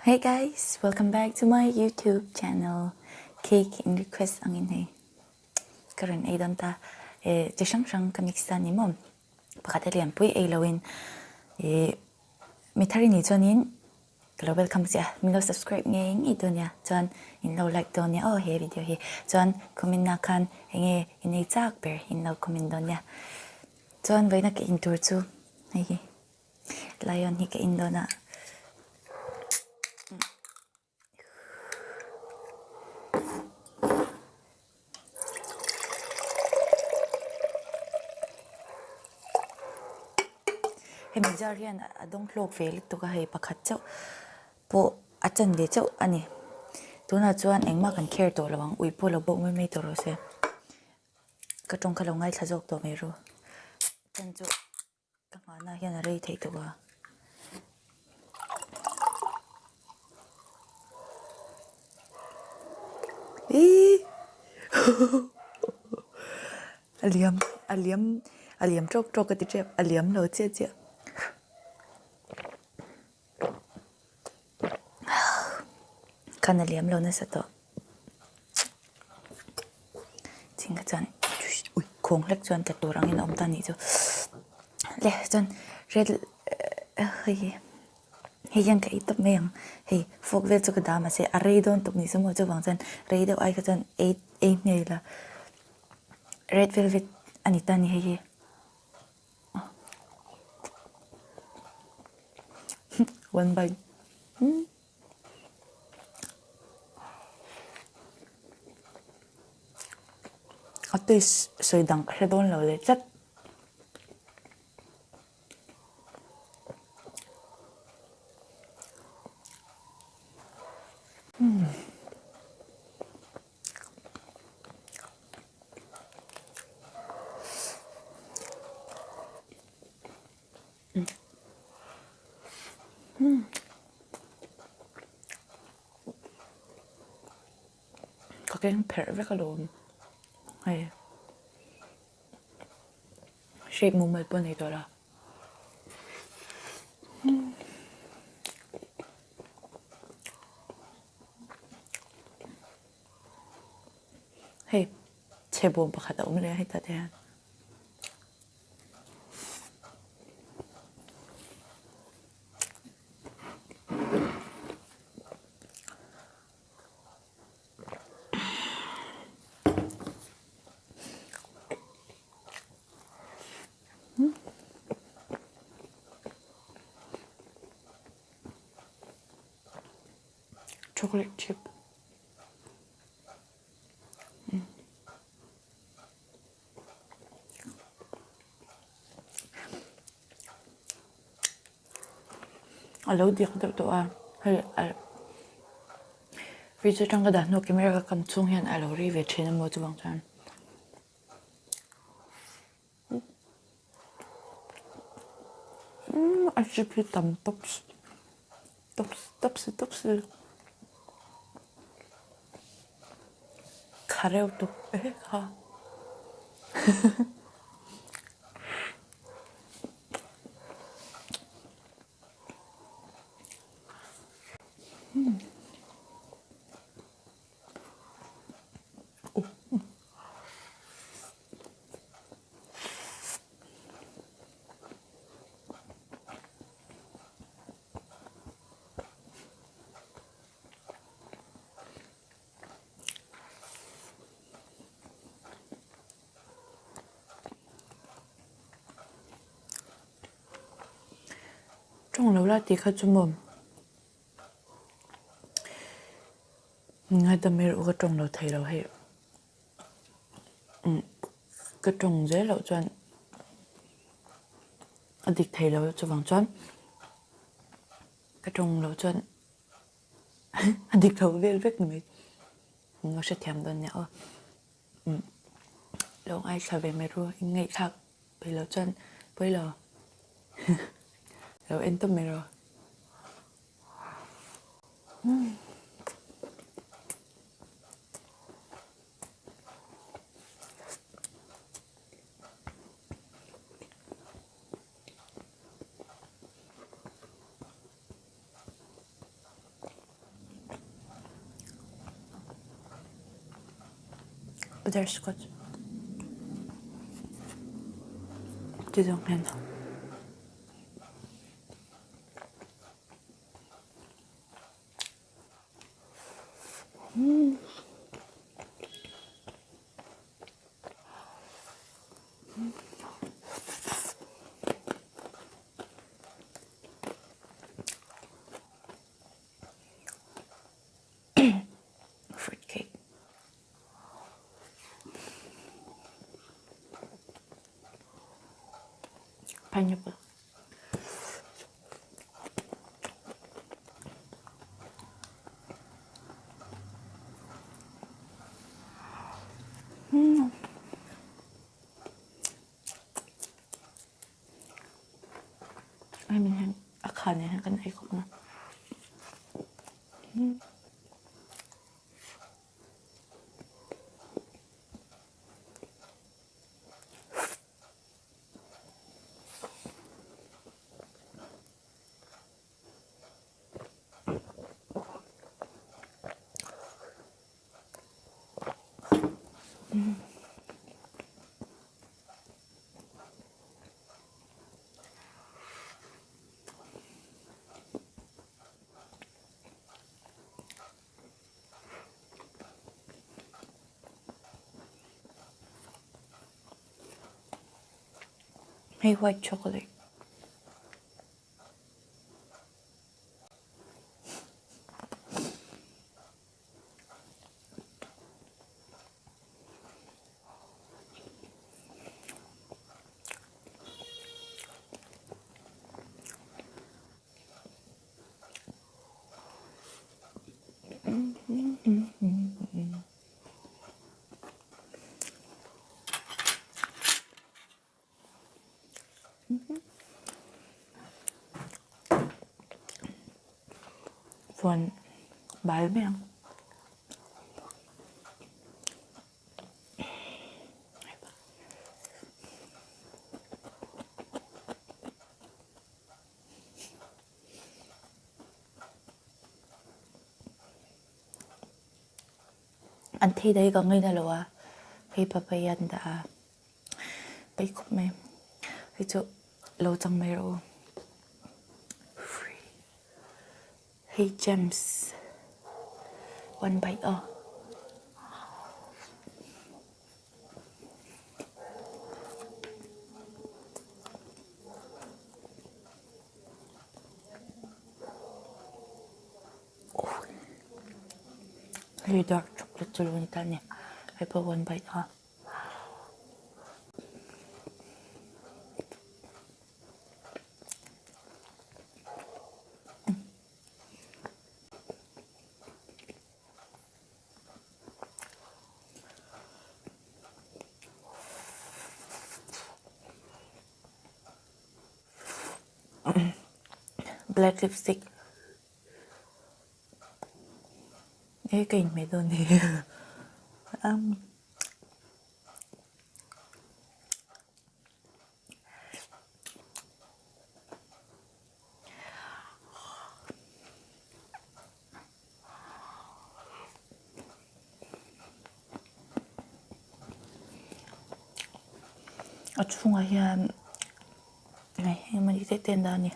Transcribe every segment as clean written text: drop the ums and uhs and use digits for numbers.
Hey guys, welcome back to my YouTube channel. Cake in request angin hei. Ka rawn ei dawn ta. Eh, chi hrang hrang ka mix ta ni maw. Pakhat a lian pui ei loin eh mi thar i nih chuanin ka lo welcome che a. Min lo subscribe ngei ngei dawn nia. Chuan in lo like dawn nia aw he video hi. Chuan comment na khan enge in ei chak ber in lo comment dawn nia. Chuan vawiina ka in tur chu hei hi. Lion hi ka in dawn a. Hemi jar hian a dawng hlawk ve lutuk a hei pakhat chauh pawh a chan ve chauh a ni. Tunah chuan engmah kan care tawh lo ang ui pawh lo bawk mai mai tawh rawh se. Ka tawng kha lo ngaithla zawk tawh mai ru. Chan chu. Ka hmanah hian a rei theih tawh a. Ihh a liam a liam a liam tawk tawk ka ti tep a liam lo chiah chiah. Khan a liam lo nasa tawh. Ching kha chuan ui khawng hlek chuan tla tur angin a awm ta anih chu. Le chuan red hei hi hei hian ka ei tawp mai ang. Hei fork vel chu ka dah mahse a rei dawn tawp ni chu maw chuvang chuan rei deuh ai kha chuan ei ei hmel a. Red velvet a ni ta a ni hei hi. One bite. Hmm. A taste sawi dang ka hre dawn lo leh tlat. Hmm. Ka keng pherh vek alawm hei shape mumal pawh nei tawh lo. Hei chhe bawm pakhat a awm leh a hetah te hian. Chocolate chip. A lo dik deuh tawh a hei a fridge atang ka dah hnu camera ka kam chhung hian a lo ri ve thin a maw chuvang chuan. Umm a chip hi tam tawp tawp tawp si tawp si kha reuh tuk e kha. Tawng lo la tih kha chu maw Ngaidam erawh ka tawng lo thei lo hei. Umm ka tawng zel loh chuan a dik thei lo chuvang chuan ka tawng loh chuan a dik lo vel vek ni mai. Min lo hrethiam dawn nia aw. Umm lo ngaithla ve mai ru in ngaihthlak peih loh chuan pawi lo lo en tawp mai ru. Butterscotch ti zawng hian. Fruit cake. Pineapple. Mm. I mean, a kha nen hian kan ei khawp ang a. Hei white chocolate. Chuan bal mai ang. An thei daih ka ngaina lo a, hei papaya an dah a, paih khawp mai. Hei chu lo chang mai rawh u. Hei gems one bite aw. Hei dark chocolate chu lo ni ta a ni hei pawh one bite a. Black lipstick he ka inhmeh dawn ni umm. A chhungah hian hei engemaw te te an dah a ni.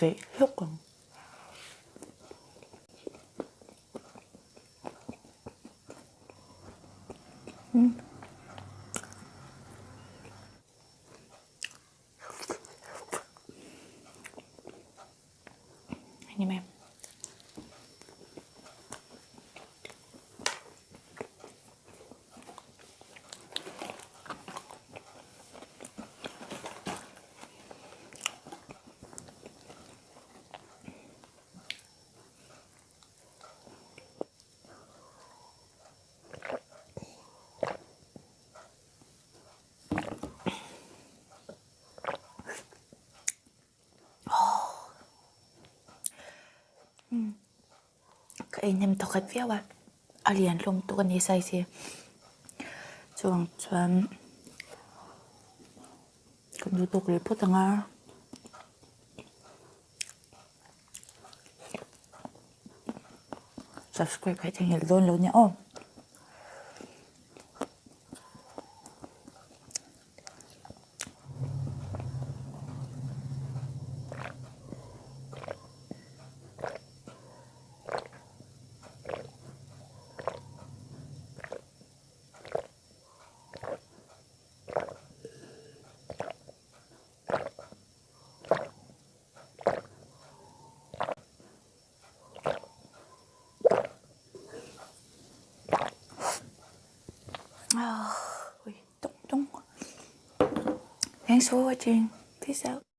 Keih hlawk ang. Ni mai. Ka ei hnem thawkhat viau a, a lian hlawm tuk a ni size hi. Chuvang chuan kan duh tawk leh phawt ang a. Subscribe kha i theihnghilh dawn lo nia aw. Thanks for watching. Peace out.